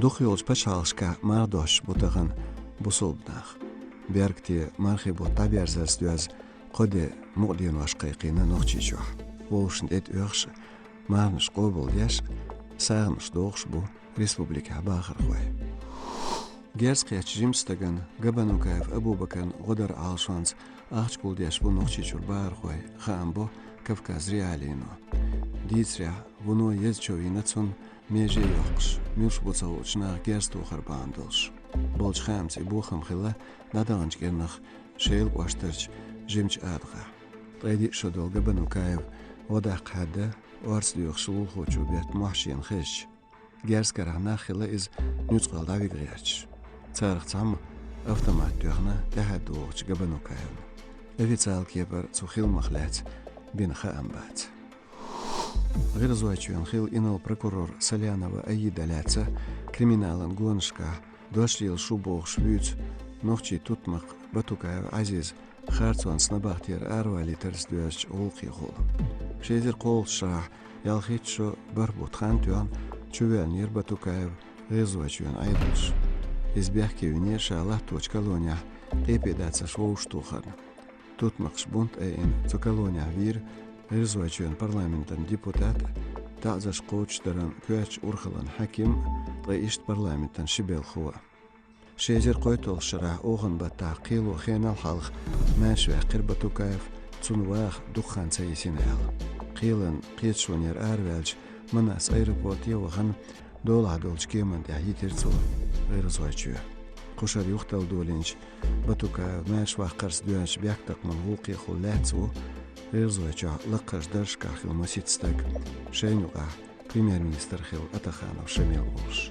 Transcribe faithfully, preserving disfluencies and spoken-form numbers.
Дукхайолчу пачхьалкхашкахь марха доссуш бу тахана бусалба нах. Беркате мархин бутт дӀаберзарца доьзна кхо де мукъаденош кхайкхийна Нохчийчохь. Вовшашна тӀетӀа оьхуш а, марханаш къобалдеш а, сагӀанаш дохуш бу республикехь бахархой. Герз кхеттачу жимачу стагана Габанукаев Абубакарна гӀо даран Ӏалашонца ахча гулдеш бу Нохчийчуьра бахархой, хаам бо Кавказ.Реалиино. Дийцарехь, вуно езачу вийна цунна меже йоккхуш, муьлш бу ца хуучу наха герз тохар бахьана долуш. Болчу хаамца и бохам хилла дӀадаханчу кӀирнах Шелан кӀоштарчу жимачу АтагӀахь. Ткъе диъ шо долу Габанукаев гӀо даккха хьаьдда, орца доьхуш лулахочо бетта мохь шена хезча. Герз карахь нах хилла иза нуьцкъала дӀавига гӀерташ. Царах цхьамма автомат тоьхна тӀаьхьадогӀучу Габанукаевна. Официалан кепара цу хиламах лаьцна бина хаам бац. ГӀиргӀазойчоьнан хилла инарла прокурор Салянова Аида лаьцна криминалан гонашкахь дош лелаш ву бохуш вуьйцу нохчийн тутмакх Батукаев Ӏазиз харцонца набахтера аравалийтарца доьзначу гӀуллакхехула. Ши эзар кхоалгӀачу шарахь ялхитта шо бархӀ бутт хан тоьхна чувоьллинера Батукаев ГӀиргӀазойчоьнан Ӏедалша. Иза бехке винера ша латточу колонехь къепе дацарш вовшахтохарна. Тутмакхаш бунт айина цу колонехь вийра ГӀиргӀазойчоьнан парламентан депутат а, таӀзарш кхочушдаран коьртачу урхаллин хьаькам а, ткъа иштта парламентан ши белхало а. Ши эзар кхойтталгӀачу шарахь оханан баттахь кхело хенал хьалха маьрша ваьккхира Батукаев, цунна ваха дукха хан ца йисина аьлла. Кхелан кхеташонера араваьлча, Манас аэропорте а вахана, долахь долчу кеманна тӀехь йитира цо ГӀиргӀазойчоь. Кху шарахь юхаталла долийначу Батукаев маьрша ваккхарца доьзначу бехктакхаман гӀуллакхехула лаьцна ву ГӀиргӀазойчохь лакхарчу даржашкахь хилла масийтта стаг, шайна юкъахь премьер-министр хилла Атаханов Шамил волуш.